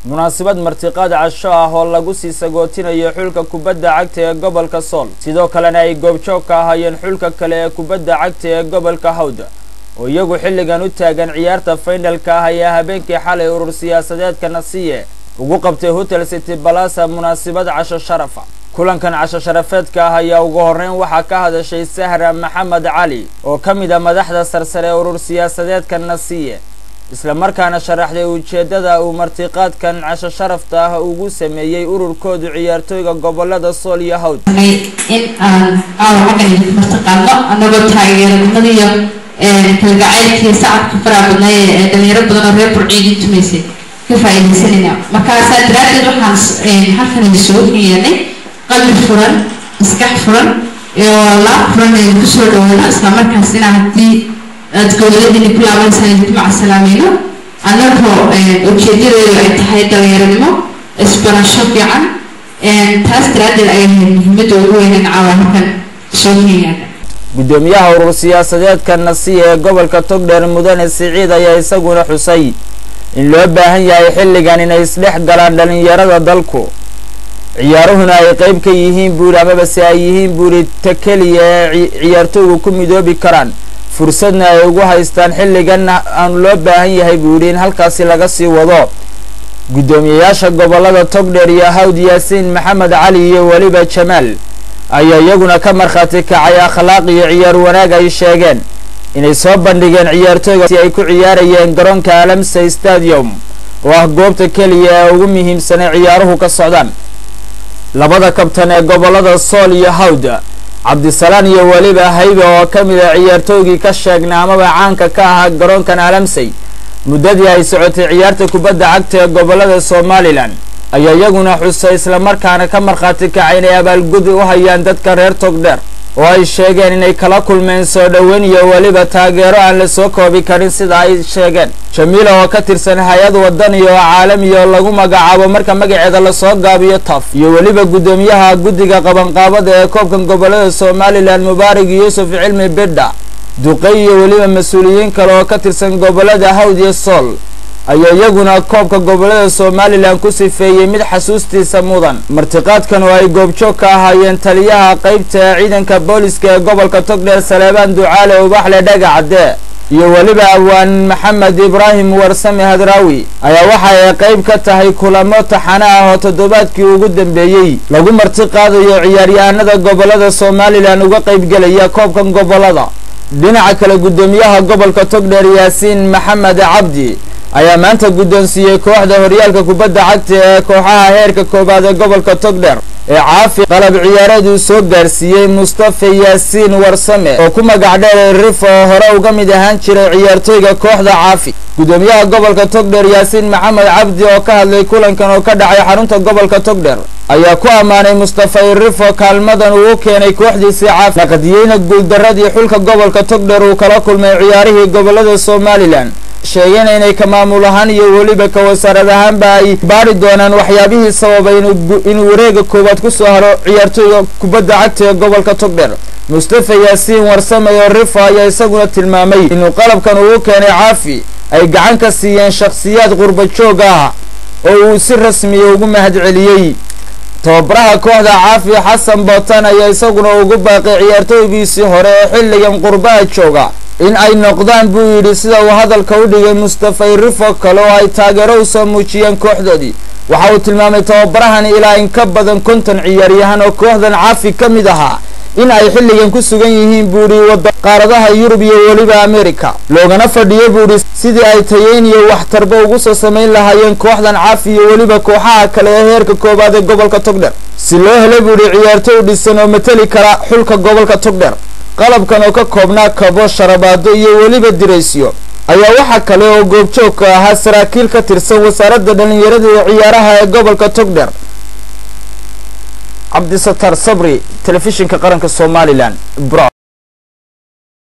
Munaasabad martiqaad casho ah oo lagu sii sagootinayo xulka kubadda cagta ee gobolka Sool, sidoo kalena ay goobjoog ka ahaayeen xulka kale ee kubadda cagta ee gobolka Hawd oo iyagu xilligan u taagan ciyaarta finalka ah, ayaa habeenkii xalay urur siyaasadeedka Nasiye ugu qabtay Hotel City Balasa munaasabad casho sharafa. Kulankan casho sharafeedka ah ayaa ugu horreyn waxaa ka hadashay Sahra Maxamed Cali oo ka mid ah madaxda sarsare ee urur siyaasadeedka Nasiye, isla markaana sharaxday ujeeddada uu martiqaadkan casho sharafta ah ugu sameeyey ururkoodu ciyaartooyga gobolada Sool iyo Hawd. In aan caawa xaggan idinku martiqaadno annagoo taageeranimadiiyo kalgacaylkii sacabka faraha badnay ee dhalinyaro badan oo reer Burciidin tumaysay ka faa'iidaysanayna. Markaasaa daraaddeed waxaan halkan idin soo yeelnay qalbi furan, maskax furan iyo laab furan idinku soo dhawaano, isla markaasina haddii aad goboladiini ku laabanaysaa idinku macasalaamayno, annagoo ujeedadeedu ay tahay dhalinyaronimo, isbarasho fiican. Taas daraaddeed ayay ahayd muhiimadda ugu weyn in caawa halkan soo keenyaan. Guddoomiyaha urur siyaasadeedka Nasiya ee gobolka Togdheer Mudane Siciid ayaa isaguna xusay in loo baahan yahay xilligan inay isdhex galaan dhalinyarada dalku, ciyaaruhuna ay qeyb ka yihiin buuri amaba se ay yihiin buuri ta keliya ee ciyaartooygu ku midoobi karaan, fursadna ay ugu haystaan. Xilliganna aan loo baahan yahay buuri in halkaasi laga sii wado. Guddoomiyeyaasha gobolada Togdheer iyo Hawd Yaasiin Maxamed Cali iyo weliba Jamaal ayaa iyaguna ka markhaati kacay akhlaaq iyo ciyaar wanaag ay sheegeen inay soo bandhigeen ciyaartooyga si ay ku ciyaarayeen garoonka Alamsa Stadium oo ah goobta keliya ee ugu muhiimsanay ciyaaruhu ka socdaan. Labada kabtan ee gobolada Sool iyo Hawd, Cabdisalaan iyo weliba Haybe, oo ka mid ah ciyaartooygii ka sheegna amaba caanka ka ahaa garoonkan Alamsey muddadii ay socotay ciyaarta kubadda cagta ee gobolada Somalilan, ayaa iyaguna xusay islamarkaana ka markhaati kacay inay abaalgud u hayaan dadka reer Togdheer oo ay sheegeen inay kala kulmeen soo dhoweyn iyo weliba taageero aan la soo koobi karin, sida ay sheegeen. Jamiila oo ka tirsan hay-ad wadani oo caalamiya oo lagu magacaabo marka magaceeda lasoo gaabiyo TAF, iyo weliba guddoomiyaha guddiga qabanqaabada ee koobkan gobolada Somalilan Mubaarig Yuusuf Cilmi Bidha Duqey iyo weliba mas-uuliyiin kale oo ka tirsan gobolada Hawd iyo Sool ayaa iyaguna koobka gobolada Somalilan ku sifeeyey mid xasuustiisa mudan. Martiqaadkan oo ay goobjoog ka ahaayeen taliyaha qeybta ciidanka booliska ee gobolka Togdheer Saleebaan Ducaale Ubaxle Dhagacadde iyo weliba abwaan Maxamed Ibraahim Warsame Hadraawi ayaa waxa ay qeyb ka tahay kulamo taxane ah oo toddobaadkii ugu dambeeyey lagu marti qaadayo ciyaaryahanada gobolada Somalilan uga qeybgelaya koobkan gobolada. Dhinaca kale, guddoomiyaha gobolka Togdheer Yaasiin Maxamed Cabdi ayaa maanta guddoonsiiyey kooxda horyaalka kubadda cagta ee kooxaha heerka koowaad ee gobolka Togdheer ee Caafi qalab ciyaareed uu soo gaarsiiyey Mustafa Yaasiin Warsame oo ku magac dheer Rif oo hore uga mid ahaan jiray ciyaartooyga kooxda Caafi. Guddoomiyaha gobolka Togdheer Yaasiin Maxamed Cabdi oo ka hadlay kulankan oo ka dhacay xarunta gobolka Togdheer ayaa ku ammaanay Mustafa Irifo kaalmadan uu u keenay kooxdiisii Caafi, naqdiyeyna guuldaradii xulka gobolka Togdheer uu kala kulmay ciyaarihii gobolada Somalilan, sheegeen inay ka maamul ahaan iyo weliba ka wasaarad ahaanba ay baari doonaan waxyaabihii sababay inuu wareega koowaad kusoo haro ciyaartooyga kubadda cagta ee gobolka Togdheer. Mustafa Yaasiin Warsame oo Rifa ayaa isaguna tilmaamay inuu qalabkan uu keenay Caafi ay gacan ka siiyeen shakhsiyaad qurba joog ah oo uu si rasmiya ugu mahadceliyey. Tababaraha kooxda Caafi Xasan Bootan ayaa isaguna ugu baaqay ciyaartooygiisii hore ee xilligan qurbaha jooga in ay noqdaan, buu yidhi sida uu hadalka u dhigay Mustafa Irifo kale, oo ay taageero usoo muujiyeen kooxdoodii. Waxa uu tilmaamay tababarahani ilaa in ka badan 50 ciyaaryahan oo kooxdan Caafi ka mid ahaa in ay xilligan ku sugan yihiin, buu yidhi, wada qaaradaha Yurub iyo weliba America, loogana fadhiyo, buu yidhi, sidii ay tayeyn iyo waxtarba ugu soo samayn lahaayeen kooxdan Caafi iyo weliba kooxaha kale ee heerka koowaad ee gobolka Togdheer, si loo helo, buu yidhi, ciyaartooy dhisan oo mateli kara xulka gobolka Togdheer. Qalabkan oo ka koobnaa kabo, sharabaado iyo weliba diraysyo ayaa waxa kale oo goobjoogka ahaa saraakiil ka tirsan wasaaradda dhalinyarada iyo ciyaaraha ee gobolka Togdheer. Cabdisatar Sabri, Telefishinka Qaranka Somalilan, Bro.